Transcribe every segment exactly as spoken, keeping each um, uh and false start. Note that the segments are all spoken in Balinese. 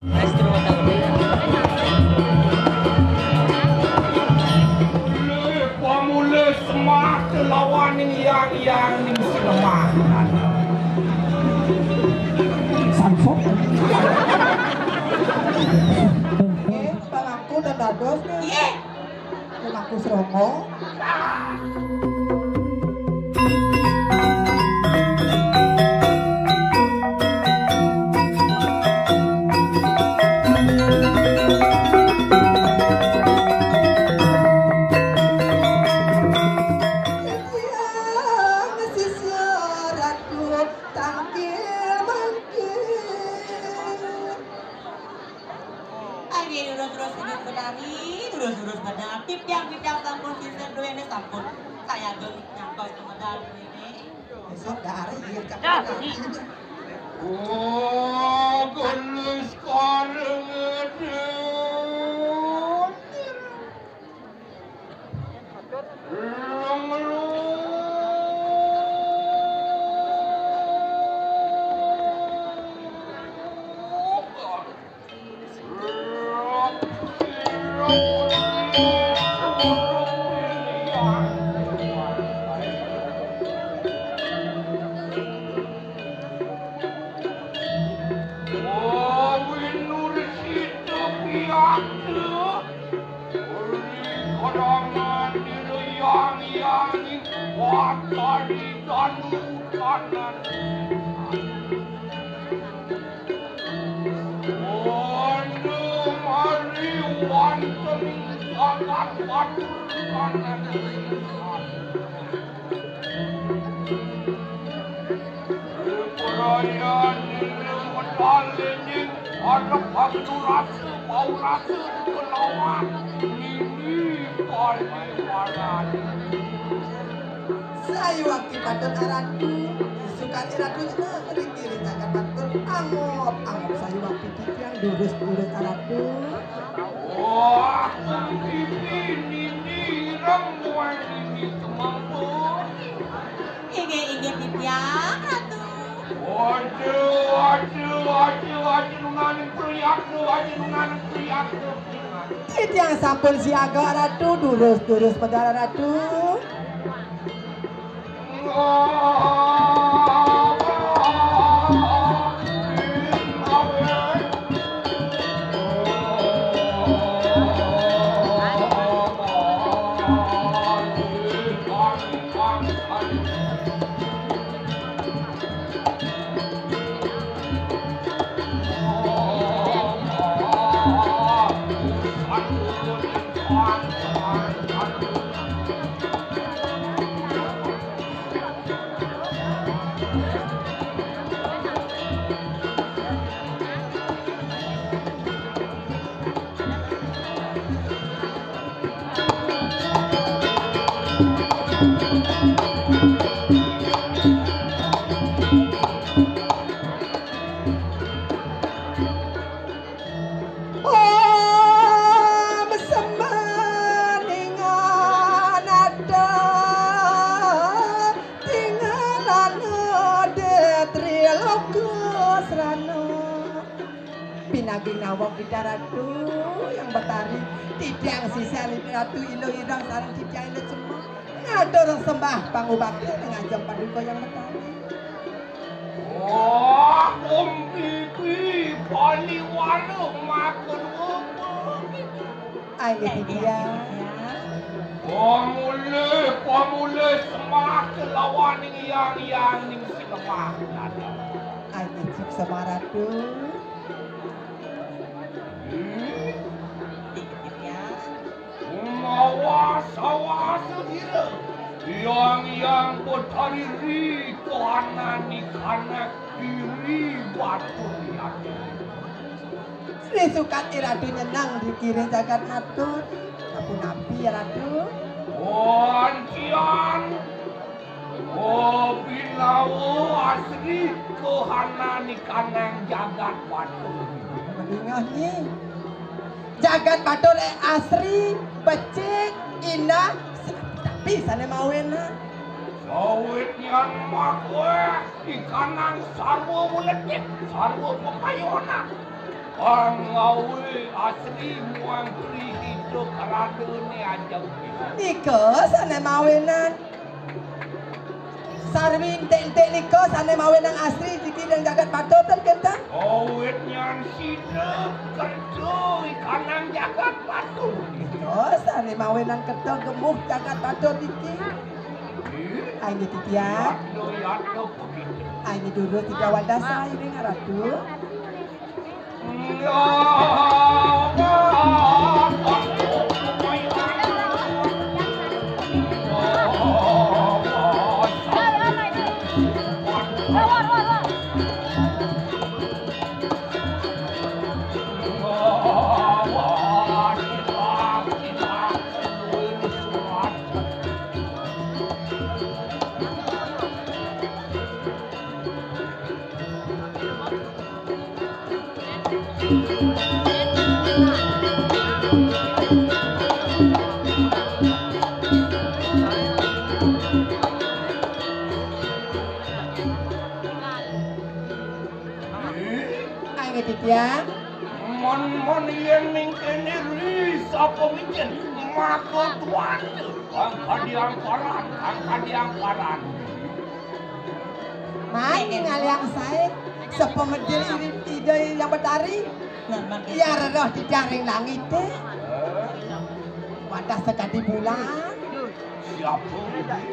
Mulih pamulih semah kelawaning yang-yang ning sinemah. Samsung. Eh, Bang, aku udah dados nih. Iya. Aku serongo. Ayo, durus-durus Ibu Betari, durus-durus Betari, tiang-tiang sampun sisir duene sampun. Saya ageng nyangkos medal duene. Besok dah hari dia cakap. Oh, gelis kareng edun. Kalangan yang yang watari danu kanan. Wanda mari wonten ing jagat Waduh kanan. Perayaan ini medal ini anak bangsu rasa, bau rasa, kelawan ini pariwaran. Sayuwakti patut aratu, sukan iratu nyeneng, riki ring jagat patut, angop, angop sayuwakti titiang durus, durus aratu. Wah, pipi nini ireng muan nini kemampuan. Inggih, inggih titiang, Ratu. Waduh, waduh, waduh, waduh, nunaning priyak, waduh, nunaning priyak. Titiang sampun siaga, Ratu, durus, durus medal, Ratu. Om sembah ningan ada tingalana de triloka srana. Pinaging nawak kita Ratu yang Betari, titiang sisel Ratu Iluh Ireng sareng titiang Iluh Cemeng ngatur sembah pangubakti ring ajeng Paduka yang Betari. Wah, Om Bibi, paliwara matur nuwun. Ayo, Bibi, ya. Pamulih, pamulih sembah kelawan ing yang-yang ning sinemah. Ayo, Cik Semaratu. Hmm? Bibi, ya. Mawas-awas sira, yang-yang Betari ri kahanan ikanak diri batur yati. Sri sukat iratu nyeneng dikiring jagat matur. Napunapi, Ratu? Wancian. Oh, binawa asri kahanan ikanang jagat batur. Madingeh, Nyi. Jagat batur, eh, asri, becik, indah, tapi sane mawinan. Sawitnya makoe ikanang sarwa muletik, sarwa pepayonan. Pangawé asri muang prihita kradene ajeng. Nika sane mawinan sarwi entik-entik nika sane mawinan asri jiki dan jagat patut ten kenten. Awit nyan sida kerja ikanang jagat patut. Nika sane mawinan kerja gemuh jagat patut jiki. Ai nggih titiang. Yatno, yatno, begitu. Ai nggih durus titiang wadah sairing Ratu. Angin titiang. Mon, mon yen ning kene ri sapa micen maka tuan. Angka diamparan, angka diamparan. Mai ning aliang sae, sapa medil iri Ida Hyang Betari. Iya reroh titiang ring langite. Wadah sakadi bulan. Siapa?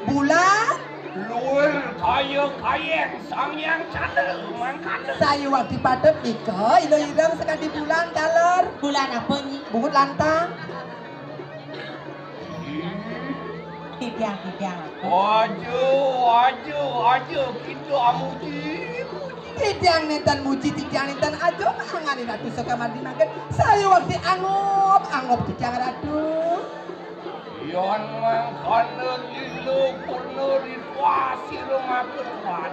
Bulan. Luwir kaya kayeng Sang Hyang Candra mangkana. Sayuwakti patut nika, ila ireng sakadi bulan taler. Bulan apa, Nyi? Bungut lantang. Titiang, titiang. Aja, aja, aja kita amuji. Titiang nenten muji, titiang nenten aja mangani Ratu Sukamandi mangkin. Sayuwakti angup, angup titiang Ratu. Yan mangkana lila purna ritwa sira maka tuan.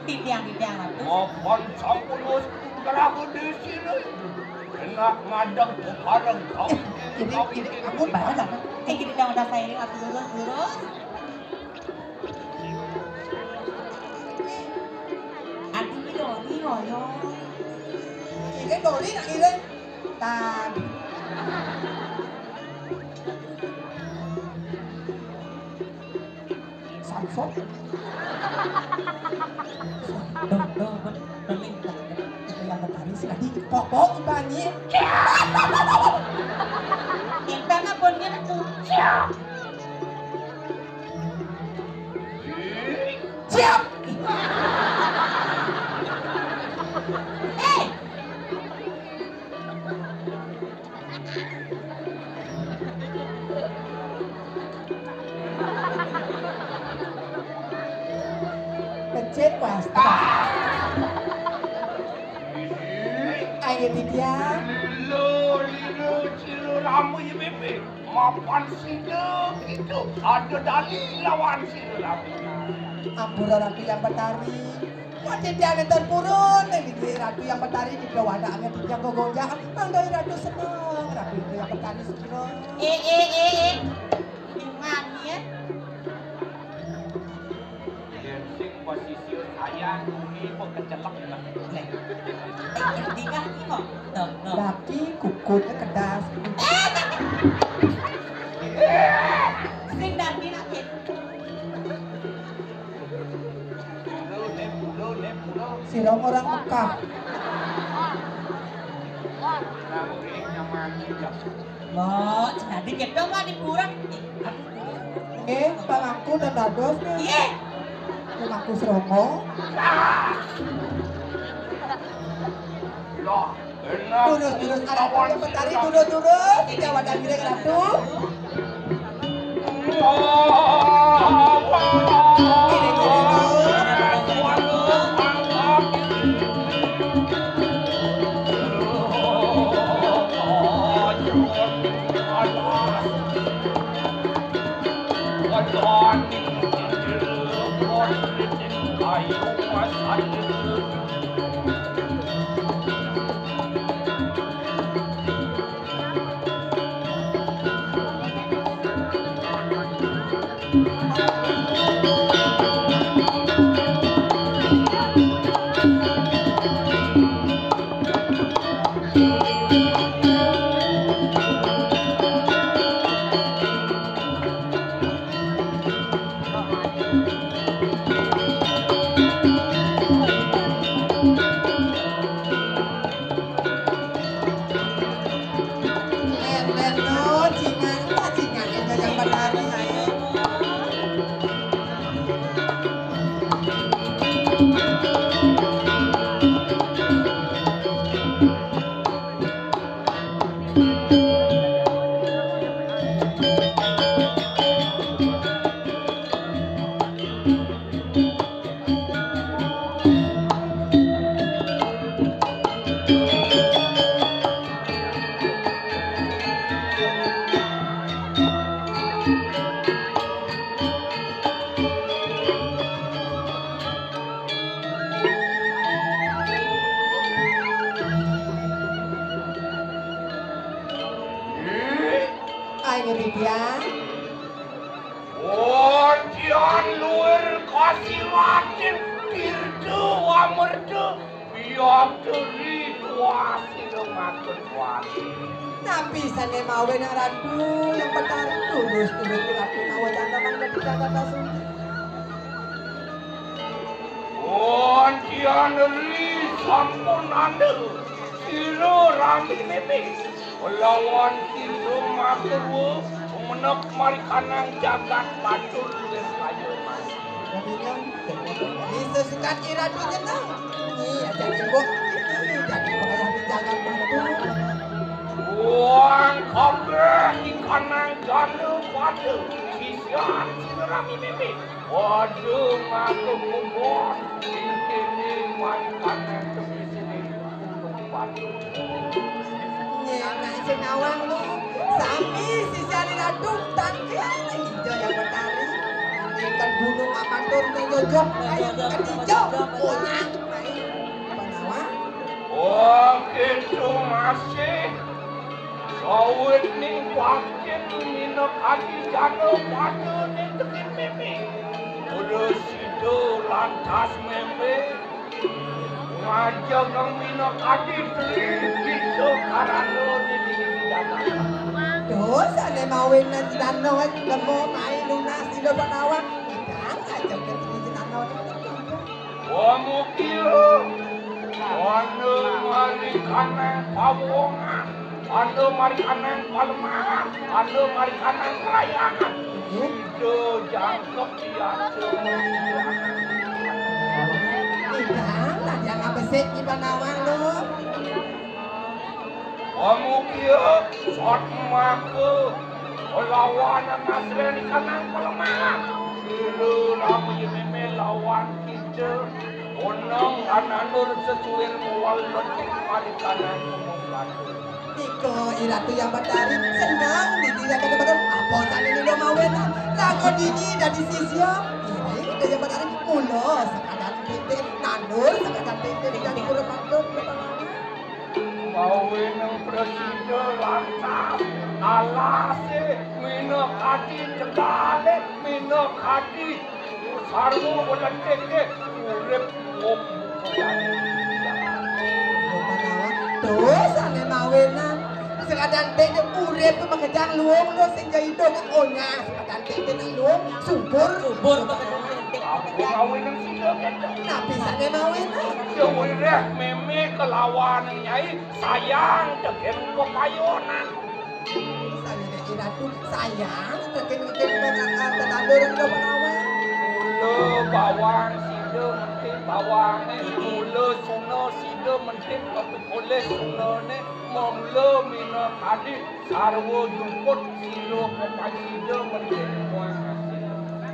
Titiang, titiang Ratu. Mapan sampun wis graha desira. Enak ngadeg kekareng kawin. Ini, ini aku banget apa? Eh, gini dong, udah saya ini aku lurus, lurus. Aku ini dori ngoyo. Ini dori nak ini. Tadi. Samson. Dong, dong, dong, dong, dong. Yang bertari sih tadi pokok banyi. Kita nggak punya tuh. Siap. Eh. Becik wasta. Ayo, Ditya. Lilo, lilo, cilo, rambut, ya, bebe. Mapan sida gitu. Ada dali lawan sida, rambut. Ampura Ratu Yang Betari. Wah, titiang nenten purun, ning diklik Ratu Yang Betari, diklik wadahane titiang gogonjang. Mangda Ratu seneng, Ratu Yang Betari sekira. Eh, eh, eh, eh. Iman, ya. Yen sing pesisir sayang, bumi kok kecelek, nah. Nek. Eh, ngerti kah, iki kok? Tuh, tuh. Laki kukutnya kedas. Sing dadi nak. Sira orang Mekah. Mbok, jadi kita mah di pura. Nggih, pangangku dan dados nggih. Nggih. Pangangku seromo. Loh. Turus, turus, arep Betari, turus, turus. Tidak wadah giring, Ratu. Giring, giring, turus. Nyebut ya. Wontian luwir kasiwatin tirta wamerta biabderi tuasi lumaku tuasi. Napi sané mawé nak Ratu yang Betari tulus tulus Ratu mawa tanaman dadi tata sudi. Wontian ri sampun anda sira rami mimi. Lawan kita makarwa menek marikanang jagat batur luwih kaya mati. Bisa sukat iratu nyeneng. Ni aja ibu. Ni jadi payah di jagat batur. Wang kabeh ikanang jana pada sisian sira rami mimi. Waduh, ngaku kubon. Ini marikanang temisini. Nyenak sinawang lu, sami sisiané Ratu, tangkil ijo yang Betari. Ikan gunung apatur ke jojok, ayo ikan ijo, punya. Ayo, penawang. Oh, gitu masih. Sawit ning pakin minakadi jana pada ning tekin mimi. Udah sida lantas mimi. Ngajeng minakadi teri kita karana nini jagat. Dosa ne mawin nang dano lemo mai nunas dina panawang. Ngajeng ke teri dano. Wamukia, wana marikanang pawongan, wana marikanang palemahan, wana marikanang kelayangan. Sida jangkep diatur. Idang, nah, jangan besik di panawang lu. Amukia satmaka lawan nasreni kanang palemahan. Sira rama yememe lawan kita. Onong ananur sesuir mual letik marikanang ngomong batu. Iko iratu yang batari senang di diri kata badan apa sane lilo mawen. Lagu dini dadi sisya. Iko yang batari mula sekadar titik nandur sekadar titik di kali kurang mantuk. Maweneng prasida lantas alase minakadi cekale minakadi sarwa ulenteke urip wong. Dosa ne mawenang. Sekadan teke urip makejang luwung lo sing jaido kang onyah. Sekadan teke nang luwung subur. Subur makejang. Aku mawenang sida keto. Napi sane mawenang? Sing wireh meme kelawan nyai. Sayang tegen pepayonan. Sayang iratu, sayang tegen tegen tetandur ento menawa. Mula bawang sida mentik bawange, mula suna sida mentik oleh sunane, mula minakadi sarwa juput sira pepacida mentik muang hasil.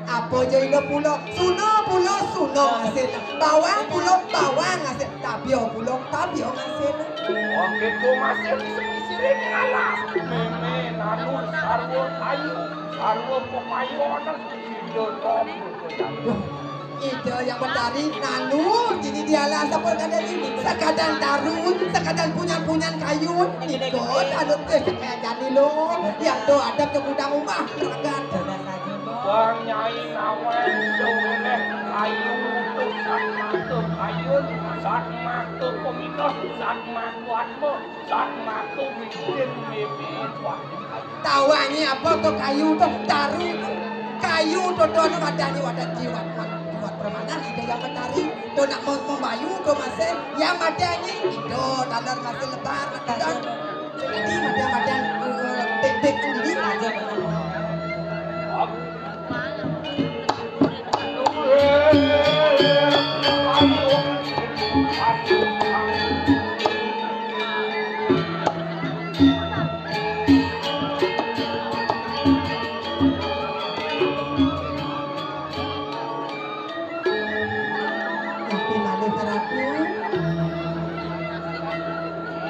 Apa ja ina pula? Suna pula suna ngasil. Bawang pula bawang ngasil. Tabia pula tabia ngasil. Wong keto masih sepi siring ngalas. Meme nanur sarwa kayu, sarwa pepayonan. Ida top. Duh, ida yang batari nanur dini dialas apa kada dini. Sakadan taru, sakadan punyan-punyan kayu. Ida tanur teh sekaya jani lo. Yang do adab ke gudang rumah. Sakadan. Bang Nyai nawai seweleh kayu tu satmaka kayu, satmaka pemikah, satmaka atma, satmaka wijen meme tuan. Tawangi apa tu kayu tu? Taru tu. Kayu tu tu anu madani wadah jiwat, jiwat permainan ida yang matari. Tu nak mem-, membayu tu masih yang madani. Itu talar masih lebar, madani. Jadi, macam-macam, eh, teknik sendiri aja, Pak. Tapi malih Ratu.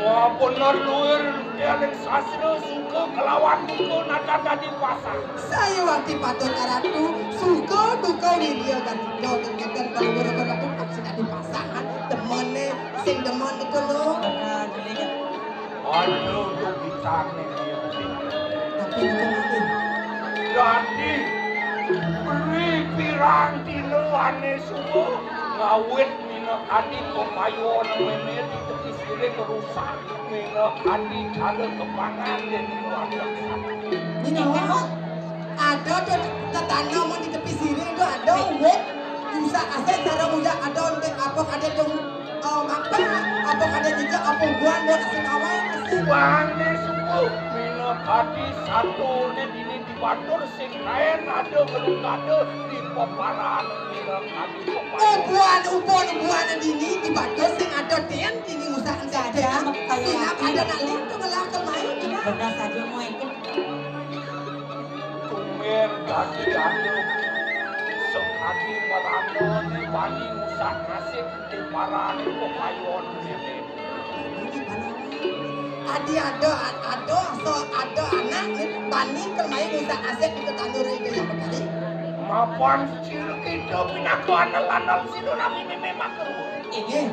Wah, bener luir, eling sastra suka kelawan duka nata dadi pasang. Saya wakti patut Ratu, suka duka wirya gandika kengketen kalau guru Ratu tak sing dadi pasangan, temene sing demen iku lho. Aduh, duh, bisane. Dadi, beri pirang dina ané suba ngawit minakadi papayon mémé di tepi siring rusak, minakadi cara kepangan déning warga sana. Nyawa, ada tuh tetangga mau di tepi siring tuh ada wit. Bisa kasih cara muda ada untuk apa ada tuh, eh, apa, apa ada jejak apa buan buat kasih kawan kasih. Buané suba, minakadi satuné dini di batur sing kaén ada ngelukada di peparan, minakadi pepayon. Ubuan, ubuan, ubuan dini di batur sing ada tén dini usah enggak ada. Tapi nak ada nak lihat tuh ngelah kemain. Benar saja mau ikut. Tumbén dadi anu sakadi marana di bani ngusah nasib di paran pepayon mémé. Adi ada, ada, so ada anak nih, bani kemain ngusah nasib di tandur itu yang berkali. Mapan cil kita pinaka andal-andal sida nami mémé makruh. Inggih.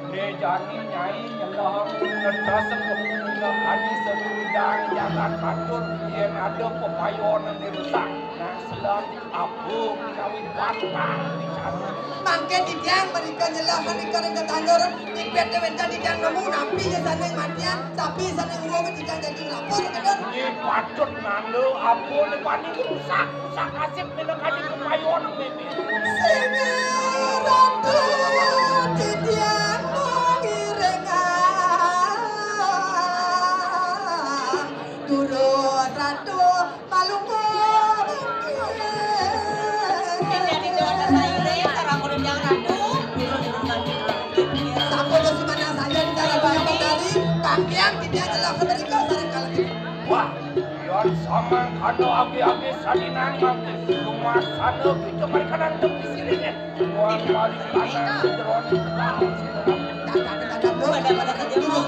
Né jani Nyai nyelah netes kemuna kadi serudan jagat batur yén ada pepayon dirusak. Nah, selon apa kawin batang dicari. Mangké titiang mrika nyelah mrika ring tetandur, nipit wénten titiang nemu napi ya sané matian, tapi sané ngurung titiang jadi lapor kadén. Ini patut nanda apa né bani rusak, rusak nasib minakadi pepayon mémé. Sing ratu titiang mangiringan. Durus ratu malungguh. Sampun sumanah saja di dalam banyak kali, bangkian titiang jelas mrika sareng kalih. Wah, yén samangkana agi-agi saninang mangké sumasana kita mereka nang tepi siringé. Wah, balik kanan jeroan. Pada-pada saja mau.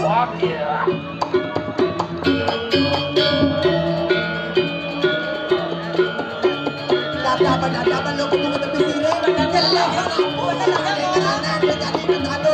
Wah, iya. Data pada data lo kudu tepi siring. Jelas. Benar, benar, benar.